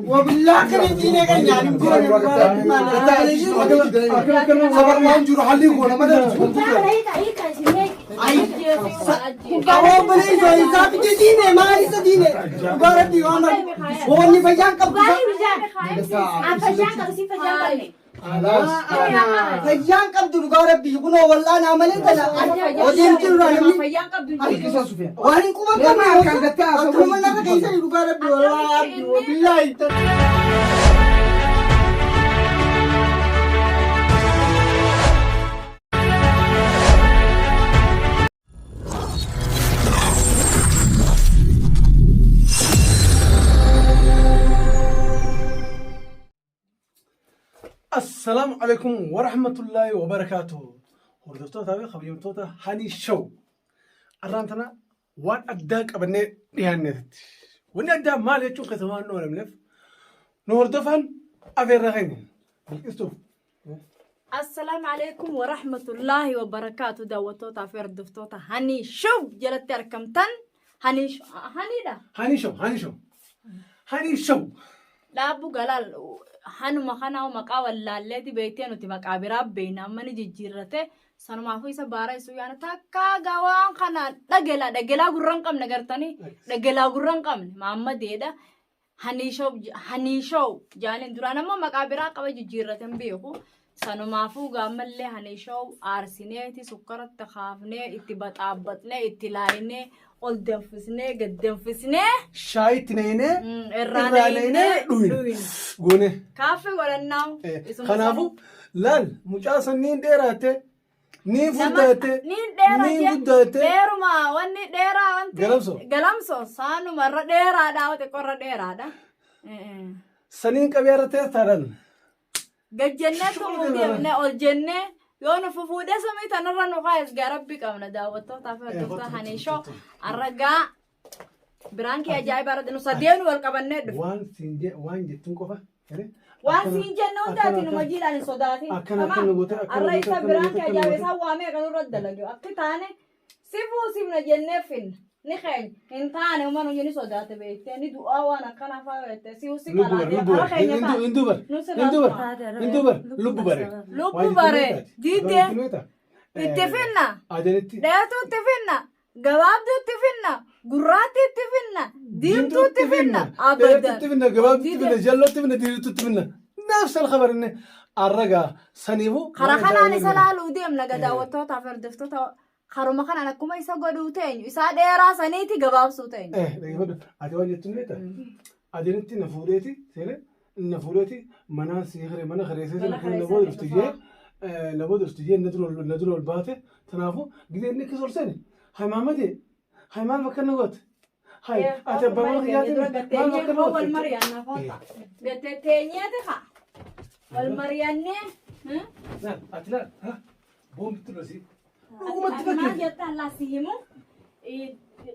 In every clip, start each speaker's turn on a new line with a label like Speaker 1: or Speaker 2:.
Speaker 1: Wabillaa kana diinee kan nyaanni goone
Speaker 2: Sabar waan jiru hallii goona malee
Speaker 1: Awoo baleessa isaa fide diine maal isa diine dhugaa rabbii waan wanni fayyaan qabdu fayyaan qabdu dhugaa rabbii kunoo wal'aanaa malee tana odeemti irraa namni
Speaker 2: Harkisa Sufiyaan.
Speaker 1: waan hin quban
Speaker 2: Nama
Speaker 1: qabne
Speaker 2: harkaan gattee haasawuu.
Speaker 1: akkuma narra keessanii dhugaa rabbii wallaahi wabillaahi.
Speaker 3: Assalaamu alaikum warahmatullaahi wabarakaatuhu. Hordoftootaa fi kabajamtoota Hani Show. Arraan tana waan addaa qabannee dhiyaanneetti. Wanni addaa maal jechuun keessa waan nu oolamneef nu hordofaan afeerraa keenya. Bilqistuuf.
Speaker 4: Assalaamu alaikum warahmatullaahi wabarakaatu daawwattootaa fi hordoftoota Hani Show jalatti argamtan Hani Haniidha.
Speaker 3: Hani Show, Hani Show. Hani Show.
Speaker 4: Dhaabbu galaal hanuma kanaa maqaa wallaalleeti beektee nuti maqaa biraa beekna amma ni jijjiirrate sanumaafuu isa baara isuu yaana takkaa gawaan kana dhagelaa dhagelaa gurra hin qabne gartanii dhagelaa gurra hin qabne maammadeedha. Haniishoo jaaniin duraan ammoo maqaa biraa qaba jijjiirrate hin beeku. Sanumaafuu gaammallee haniishoo aarsineeti sukkaratti kaafnee itti baxaabbatnee itti laayinee ol danfisnee gad danfisnee
Speaker 3: Shaayii itti neenee
Speaker 4: irraa
Speaker 3: irraa neenee dhuyne.
Speaker 4: dhuyne.
Speaker 3: Goone.
Speaker 4: Kaaffee godhannaa.
Speaker 3: Kanaafuu laal mucaa san niin dheeraatte niin furdaatte
Speaker 4: Niin dheeraa
Speaker 3: niin guddaatte.
Speaker 4: Dheeruma wanni dheeraa wanti.
Speaker 3: Galamsoo.
Speaker 4: Galamsoo saanuma irra dheeraadha xiqqoo irra dheeraadha.
Speaker 3: Saniin qabee irra teessaadhaan.
Speaker 4: Gad jennee tumuu deemnee ol jennee yoo nu fufuudhee samii tanarra nu kaayes gaa rabbi qabna daawwattootaa fi hordoftoota Haniishoo arragaa biraan kee ajaa'iba irratti nu sadeenu wal qabannee dhufe.
Speaker 3: Waan siin je waan jettuun qofa.
Speaker 4: Waan siin jenne hunda ati nu majiidhaan hin sodaatin.
Speaker 3: Akkana akkana goote akkana
Speaker 4: Arra
Speaker 3: goote
Speaker 4: isa
Speaker 3: akkana
Speaker 4: biraan
Speaker 3: goote
Speaker 4: kee
Speaker 3: akkana
Speaker 4: ajaa'iba
Speaker 3: goote.
Speaker 4: isaan waamee kan irra dalage akki taane si fuusifna jennee finna. Ni keenya hin taane uma nu ni sodaate beektee ni du'aa waan akkanaa fa'aa beektee si usi
Speaker 3: Lubbu
Speaker 4: karaa
Speaker 3: bare lubbu
Speaker 4: karaa
Speaker 3: bare
Speaker 4: keenya taate.
Speaker 3: hin dubar
Speaker 4: Nu si
Speaker 3: hin dubar
Speaker 4: laatuma.
Speaker 3: hin dubar lubbu bare.
Speaker 4: Lubbu bare diidee itti finna.
Speaker 3: Adanitti
Speaker 4: Dheertuu itti finna. Gabaabduu itti finna. Gurraattii itti finna. Diimtuu itti finna.
Speaker 3: Dheertuu itti finna gabaabduu itti finna jalloo itti finna diriirtuu itti finna. Nafsal khabar inni arragaa saniifuu.
Speaker 4: Karaa kanaan isa laaluu deemna ga daawwattootaaf hordoftoota karuma kanaan akkuma isa godhuu teenyu isaa dheeraa saniiti gabaabsuu teenyu.
Speaker 3: Dhaggeeffadhu ati waan jettu ni beektaa? Adanitti na fuudheeti seene na fuudheeti manaan si hiree mana kireessee
Speaker 4: Mana
Speaker 3: na booda dhuftu jee na booda dhuftu jee na dura ol baate kanaafuu gidee inni akkas ol seene hay maamadee hay maal bakka na goote hay ati abbaa mana kiyyaati maal bakka na
Speaker 4: Wal
Speaker 3: goote.
Speaker 4: mari'annaa foota. Gattee teenyeeti haa. Wal mari'annee.
Speaker 3: Laal ati laal ha boombitti dhosii dhugumatti
Speaker 4: Maal
Speaker 3: fakkeessa.
Speaker 4: jettaan laassi himu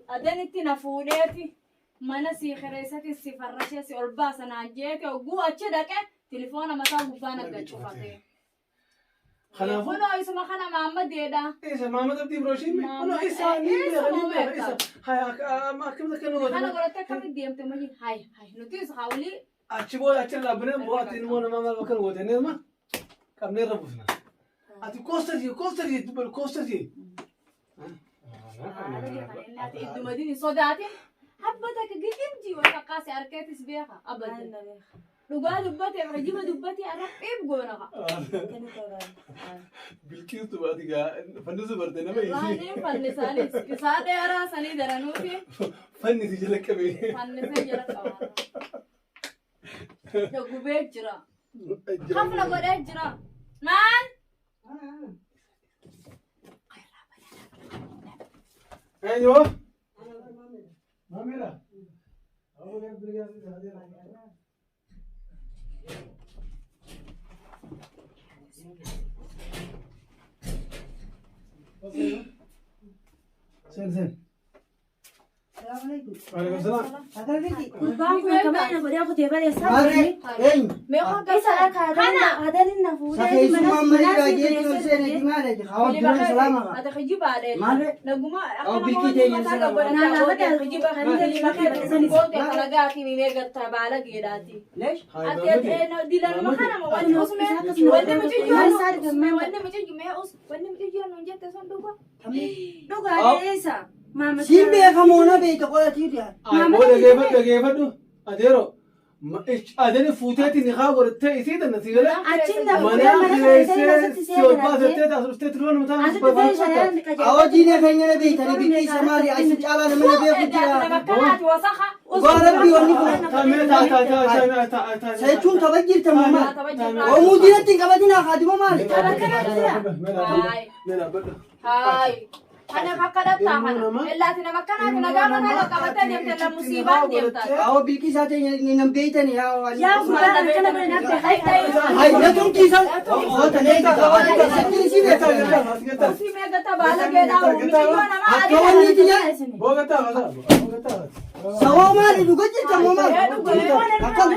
Speaker 4: adanitti na fuudheeti mana sii kireessati si farrashee si ol baasa naan jeete hogguu achi dhaqe tilifoona mataa gubbaa nagga cufate.
Speaker 3: Kanaafuu
Speaker 4: Kunoo isuma kana maammadeedha.
Speaker 3: isa maamad abdii birooshii kunoo isa ni beeka ni beeka isa hay akkamitti akka nu
Speaker 4: Kana
Speaker 3: goote.
Speaker 4: godhatte akkamitti deemte maji hay hay nutis hawlii
Speaker 3: Achi booda achi dhaabbanee bo'aatiin immoo nama maal bakka nu goote inni amma qabnee irra buufna. Ati koosta jee koosta jee dubbadhu koosta jee.
Speaker 4: ati idduma dini sodaatin habba takka gijibji waan akkaasi harkeetis beeka abadan. Dhugaa dubbate rajiba dubbate arrabbiif goona kaa.
Speaker 3: Bilqiistu baati gaa fannisu barte nama
Speaker 4: Raaniin fannisaanis isaa dheeraa sanii daranuuti
Speaker 3: Fannisi jala qabee.
Speaker 4: fannisee jala qaba. Gubee jira. Kafla godhee jira. Maal?
Speaker 3: Eenyu? Maamila. Sen sen. Waalaikum salaam.
Speaker 5: Gurbaan kun akka malee na godhee kutee bareessaa
Speaker 1: Maarree eenyu?
Speaker 5: Isa haadhaniin na fuudhee
Speaker 1: Safeessummaan malee raajee ol seeneeti maal jedha? Hawa duran salaama qaba.
Speaker 4: Ati kijibaadha.
Speaker 1: Maarree?
Speaker 4: Naguma
Speaker 1: Aw, bilkii teenya sana. Leesh?
Speaker 5: Dhugaa dheessa.
Speaker 1: Siin beekamoo na beekta qoratii dhiyaate.
Speaker 3: Boo dhageeffadhu dhageeffadhu. Adeero adani fuuteetti ni haa godhattee isii tana si galee.
Speaker 5: Achiin na fuudhee
Speaker 3: Mana
Speaker 5: mana keessa
Speaker 3: kireessee
Speaker 5: asitti
Speaker 3: si ol
Speaker 5: seenaa.
Speaker 3: baasattee as dhuftee turuu nama ta'a.
Speaker 5: Asitti dhufee shanaan qajeelcha.
Speaker 1: Awwa diinee keenya na beektani bikki isa maali asi caalaa nama na beeku jira. Dhugaa rabbii wanni kun jechuun kabajjirta moo maali? Oomuu diinatti hin qabatinaa kaadima maali?
Speaker 4: Kana akka dhattaa kana. Ellaati nama akkanaati nagaa kana qabattee deemte la musiibaan deemta.
Speaker 1: Awwa bilki isaa teenya nan beektani yaa.
Speaker 5: Yaa gurbaan akkana godhe naaf ta'e.
Speaker 1: Hay na tumkiisan. Oota leeta qabaatan isii beektaa.
Speaker 4: Usii gata baala geedhaa mucayyoo nama
Speaker 1: Akka wanni tiyya sawoo maali dhuga jirta moo maali? Akkam?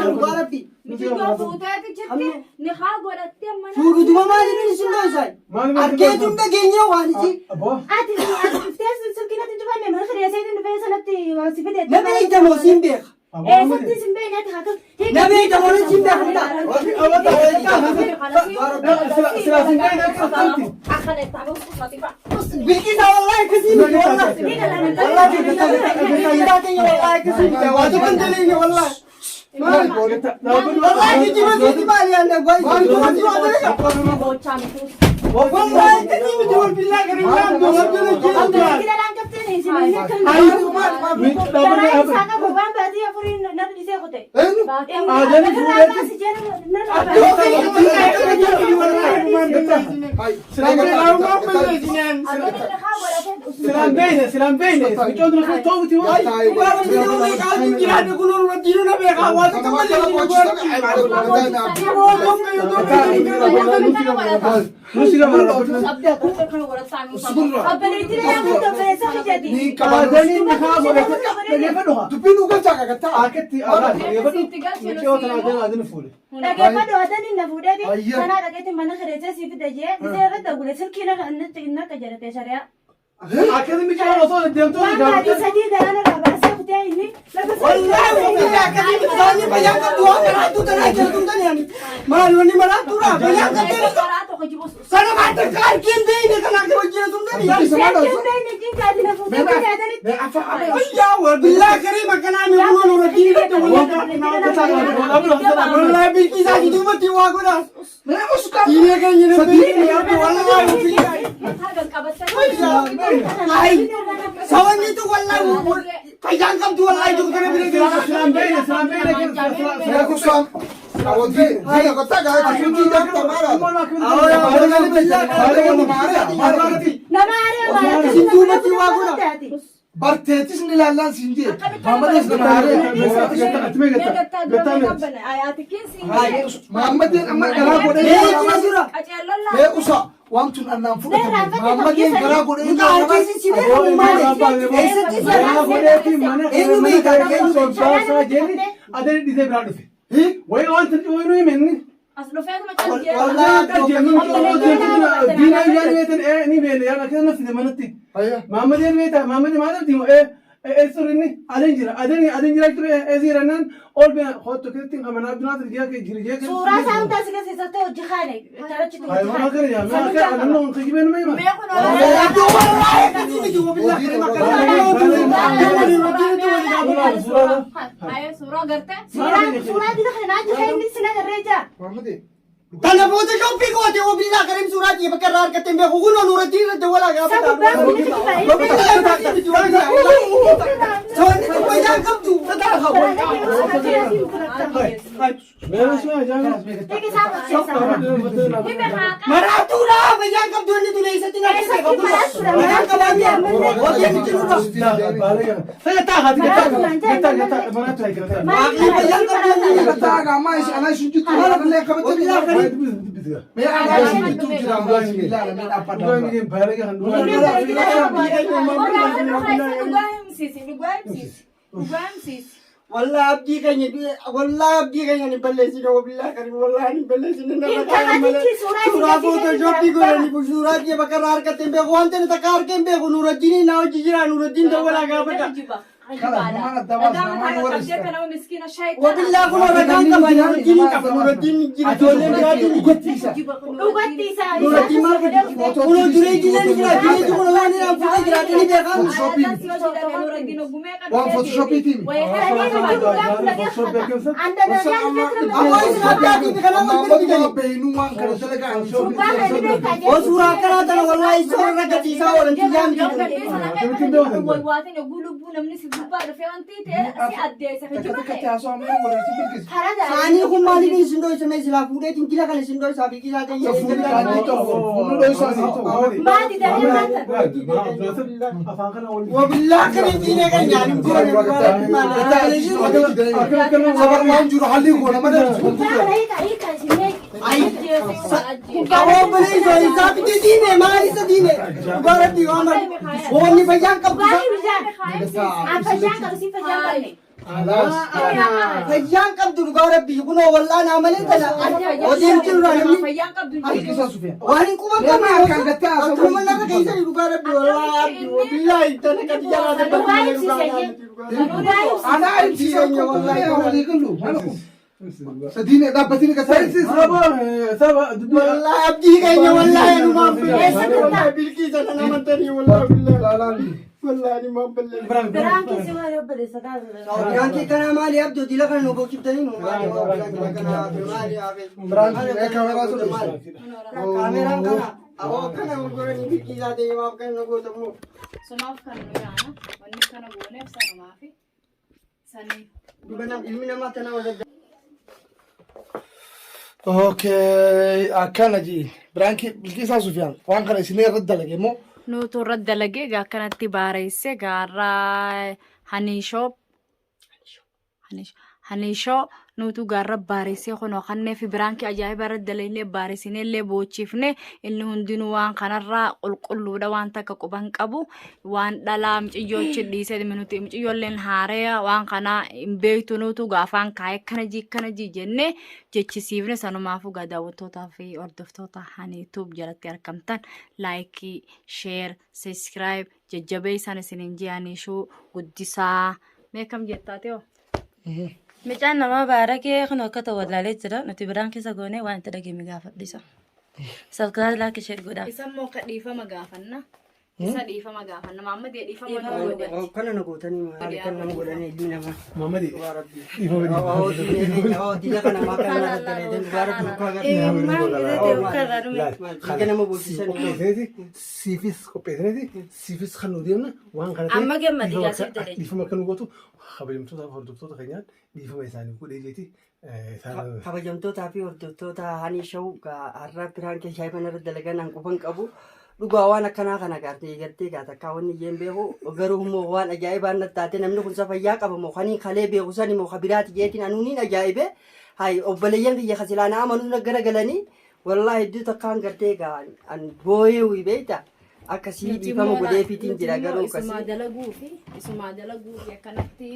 Speaker 1: Dhugaa rabbii.
Speaker 4: Mucayyoo fuuteeti jirti ni haa godhattee mana.
Speaker 1: Fuudhutuma maali inni sun dho'isan? Argeetu hin dhageenye waan isi.
Speaker 5: Ati ati dhuftee silkii natti cufanne mana kireessee dhufee sanatti waan si fide.
Speaker 1: Na beekta moo siin beeka?
Speaker 5: Eessatti sin beekne ati haa
Speaker 1: Na beekta moo siin beeka ta'a? Bilqisaa wallaahi akkasii miti wallaahi. Wallaahi bilqisaa keenya wallaahi akkasii miti. Waa tokko hin daleenya wallaahi. Maali? Wallaahi kijjiba siiti maali yaadna gwaayi kijjiba siiti waa dalaga. Wallaahi akkasii miti wal billaa gadi waan doon jala jala.
Speaker 3: Silaan beeyne micoon dura ta'uuti waan. Adani ni haa godhattee dhageeffadhu haa.
Speaker 2: Dubbiin dhugaa jaaga gattaa.
Speaker 3: Akkatti dhageeffadhu micoo tana adani adani fuule.
Speaker 5: Dhageeffadhu adaniin na fuudheeti sanaa dhageetti mana kireessee si fide jee isee irratti dagule silkii narra jedhate shari'a.
Speaker 3: Akkatti micoon osoo deemtuu
Speaker 5: Waan baadii sadii galaana irraa baasee kutee inni lafa
Speaker 1: Maali wanni maraattuudha fayyaan qabdee sana maanta argeen beeyne kan akka hojjetu hin Ayyaa billaa karii makkanaa mi kunuun irratti hidhate wallahi bilqisaa duubatti waa godhaas. Diinee keenya na beekne yaaddu wallahi billaahi. Ay sawanni tu wallahi fayyaan qabdu wallahi doktara bira geessa.
Speaker 3: Silaan beeyne silaan beeyne.
Speaker 2: Kuusaan. Diina gattaa gahaa jiru.
Speaker 5: Nama aaree
Speaker 1: Isin duubatti waa godha.
Speaker 2: Barteetis ni ilaallaan siin jee. Maammadees nama aaree. Maammadeen amma garaa godhee.
Speaker 1: Beekuma dura.
Speaker 2: Mee usa waan tun annaan fudhatame. Maammadeen garaa godhee.
Speaker 1: Muka harkiisi si beekamu maali? Eessatti isa? Eenyu beeka? Eenyu beeka?
Speaker 3: Adani dhiisee biraa dhufe. Wayi wanta wayi nuyi menni.
Speaker 4: As dhufeetuma calqee.
Speaker 3: Diinaa yaani beektan ni beekne yaani akkana nafsite manatti. Maammadeen beekta maammadeen maal dhabdi moo suurri adan jira adan adan jira ture ziirannaan ol bee hoottu keessatti qaban abdunaa jira jira jira.
Speaker 5: Suuraa isaa hundaa si keessa hojii kaane. Tarachitu hojii
Speaker 3: Maal kana yaa maal kana namni kun kijibeen ma hima.
Speaker 1: Wallahi akkasii miti wabillahi karii makkanaa.
Speaker 4: Suuraa gartee.
Speaker 5: Suuraa dina kana naachi kan inni sin agarree jira.
Speaker 2: Maammadee.
Speaker 1: Kana booda shoppii goote wabillahi karii suuraa kee bakka irraa argatte hin beeku kunoo nuuratti irratti walaa
Speaker 5: Isa gubbaa kun ni kijiba.
Speaker 1: Wabillahi akkasii miti wabillahi. Sawanni tun fayyaan qabdu.
Speaker 5: Hiiki isaa fakkeessa. Hime haaqa.
Speaker 1: Maraatuudha fayyaan qabdu inni tun eessatti na argite
Speaker 5: Eessatti maraatuudha?
Speaker 1: Fayyaan qabaatee hojii miti nurra. Waaqni fayyaan qabdu inni
Speaker 4: Dhugaa himsiisi. Dhugaa himsiisi. Dhugaa himsiisi.
Speaker 1: Wallahi abdii keenya wallahi abdii keenya ni balleessine wabillahi karim wallahi ni balleessine nama
Speaker 5: Intalatichi suuraa
Speaker 1: suuraa
Speaker 5: isin
Speaker 1: footooshooppii godhanii kun suuraa kiyya bakka irraa argatte hin beeku wanta ni takka argee hin beeku Nuuraddiin naa hojii jira Nuuraddiin dawwalaa gaafadha. Wabillahi kun ragaan qaba Nuuraddiin hin qaba Nuuraddiin ni jira ijoolleen biraatiin ni
Speaker 2: Dhugattiisa.
Speaker 5: Dhugatti isaa.
Speaker 1: Nuuraddiin maal godhe kunoo jiree jilee ni jira jiree kun waan inni fuudhee jiraate ni beekaa.
Speaker 2: Waan Photoshoppiitiin.
Speaker 1: Ammoo isin addaatii fi kanaan wal bira fidanii. Oo suuraa akkanaa tana wallahi soora rakkatiisaa oolan xiyyaa miti kun. Saanii kun maaliif isin dhoysame silaa fuudheetiin jila kana isin dhoysaa biqisaa ta'e.
Speaker 5: Maati daree maata.
Speaker 1: Wabillaa kan hin diinee kan nyaanni goone
Speaker 5: Hiika hiika isin
Speaker 1: Awoo bilisoo isaa biti diine maal isa diine dhugaa rabbii waan wanni fayyaan qabdu
Speaker 5: Dhugaa bishaan. An fayyaan qabu si fayyaan qabne.
Speaker 1: Fayyaan qabdu dhugaa rabbii kunoo wallaa naa malee tana odeemti irraa namni waan hin quban qabne akkuma narra keessanii dhugaa rabbii wallaa abdii wabillaahi tana gadi jalaa
Speaker 5: Dhugaa himsiise jee. Dhugaa himsiise.
Speaker 1: Wallaahi abdii keenya wallaahi numaan balleessine bilqiisa nan amantanii wallaahi billaahi wallaahi numaan balleessine.
Speaker 5: Biraan keessi waan obboleessa taasisan.
Speaker 1: Biraankii kanaa maali abdii dila kana nu boqochiftanii nu maali biraankii kanaa maali kaameraan kana aboo kana gurguranii bilqiisaa ta'e maaf kan nu gootamu.
Speaker 4: Sumaaf kan nu yaana wanni kana gooneef sanumaafi sanii.
Speaker 1: Ilmi namaa tanaa wal
Speaker 2: Okay, akkana jee. Biraankii Bilqiisaa Sufiyaan waan kana isin irra dalage immoo
Speaker 4: Nuutu irra dalagee egaa akkanatti baareessee gaarraa haniishoo haniishoo nuutu gaarra baareessee kunoo kannee fi biraankii ajaa'iba irra dalagnee baareessinee illee boochifne inni hundinuu waan kanarraa qulqulluudha waan takka quban qabu waan dhalaa mucayyoochi dhiisee nuti mucayyoolleen haareya waan kanaa hin beektu nuutu gaafaan kaayee kana jii kana jii jennee jechisiifne sanumaafuu gaa daawwattootaa fi hordoftoota haniituub jalatti argamtan like share subscribe jajjabeessaan isiniin ji'aniishuu guddisaa mee kam jettaa ta'o?
Speaker 5: Micaan namaa baarakee kun akka ta'u wallaalee jira. Nuti biraan keessa goonee waan itti dhageenye gaafadhisa. Subscribe like share godhaa.
Speaker 4: Isa immoo akka dhiifama gaafanna. Isa dhiifama gaafanna. Maammadii dhiifama nu godhe.
Speaker 1: Kana na gootanii maali kan nama godhanii ilmi namaa.
Speaker 3: Maammadii.
Speaker 1: Dhugaa rabbii. Dila kana maa kan nama dalagee dhugaa rabbii mukaa gartuu. nama boosisan.
Speaker 3: Qopheessineeti siifis qopheessineeti siifis kan nu deemna waan kana
Speaker 5: Amma gammadi gaasiif jedhe.
Speaker 3: dhiifama akka nu gootu kabajamtoota fi hordoftoota keenyaan dhiifama isaaniif godhee jeeti.
Speaker 1: Kabajamtootaa fi hordoftoota Hani Show har'a piraankii ajaa'iban irra dalagan an quban qabu. Dhugaa waan akkanaa kana gartee gartee gaa takkaa wanni ijeen beeku garuu immoo waan ajaa'ibaan natti taate namni kun fayyaa qaba moo kaniin kalee beeku sani moo kabiraati jeetiin anuuniin ajaa'ibe hay obboleeyyan kiyya kasilaa na amanuun gara galanii wallaahi hedduu takkaan gartee gaa an booyee wii beekta akkasii dhiifama godheefiitiin jira garuu
Speaker 4: Isumaa
Speaker 1: akkasii.
Speaker 4: dalaguu fi isumaa dalaguu fi akkanatti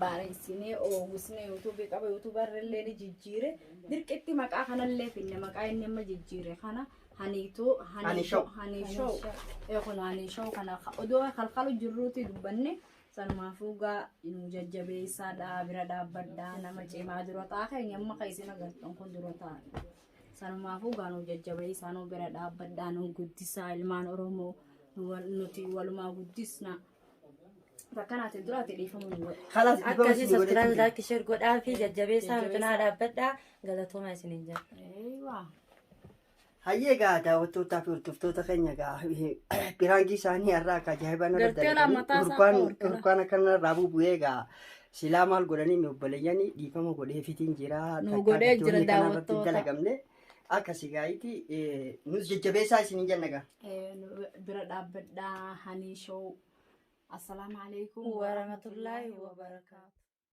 Speaker 4: baareessinee oowwisnee yuutuubii qaba yuutuubarra illee ni jijjiire dirqitti maqaa kanallee finne maqaa inni amma jijjiire kana haniituu
Speaker 1: Haniishoo.
Speaker 4: haniishoo kun haniishoo kana odoo kalkalu jirruuti dubbanne sanumaafuu gaa nu jajjabeessaadha bira dhaabbadhaa nama cimaa dura ta'a keenya amma kan isin agartan kun dura ta'a. Sanumaafuu gaa nu jajjabeessaa nu bira dhaabbadhaa nu guddisaa ilmaan Oromoo nuti walumaa guddisna. Takkanaatiin duraati dhiifama nu godhe.
Speaker 1: Kalaas dhiifama
Speaker 5: Akkasii
Speaker 1: isin
Speaker 5: subscribe
Speaker 1: godheetiin jira.
Speaker 5: like share godhaa fi jajjabeessaa nu cinaa dhaabbadhaa. Galatoomaa isiniin jira.
Speaker 4: Eeywaa.
Speaker 1: Hayyee egaa daawwattootaa fi hordoftoota keenya egaa piraankii isaanii har'a akka ajaa'ibaan irra
Speaker 4: Gartee laa mataa isaa
Speaker 1: urkaan
Speaker 4: akka horkala.
Speaker 1: urkaan akkanarraa bubu'ee egaa Silaa maal godhanii mi obboleeyyanii dhiifama godheefitiin jira.
Speaker 4: Nu godhee jira daawwattoota.
Speaker 1: Dalagamne akkasi gaayiti nus jajjabeessaa isiniin jenna gaa.
Speaker 4: Bira dhaabbadhaa Hani Show. Assalaamu alaikum
Speaker 5: Warahmatullaahi wabarakaatu.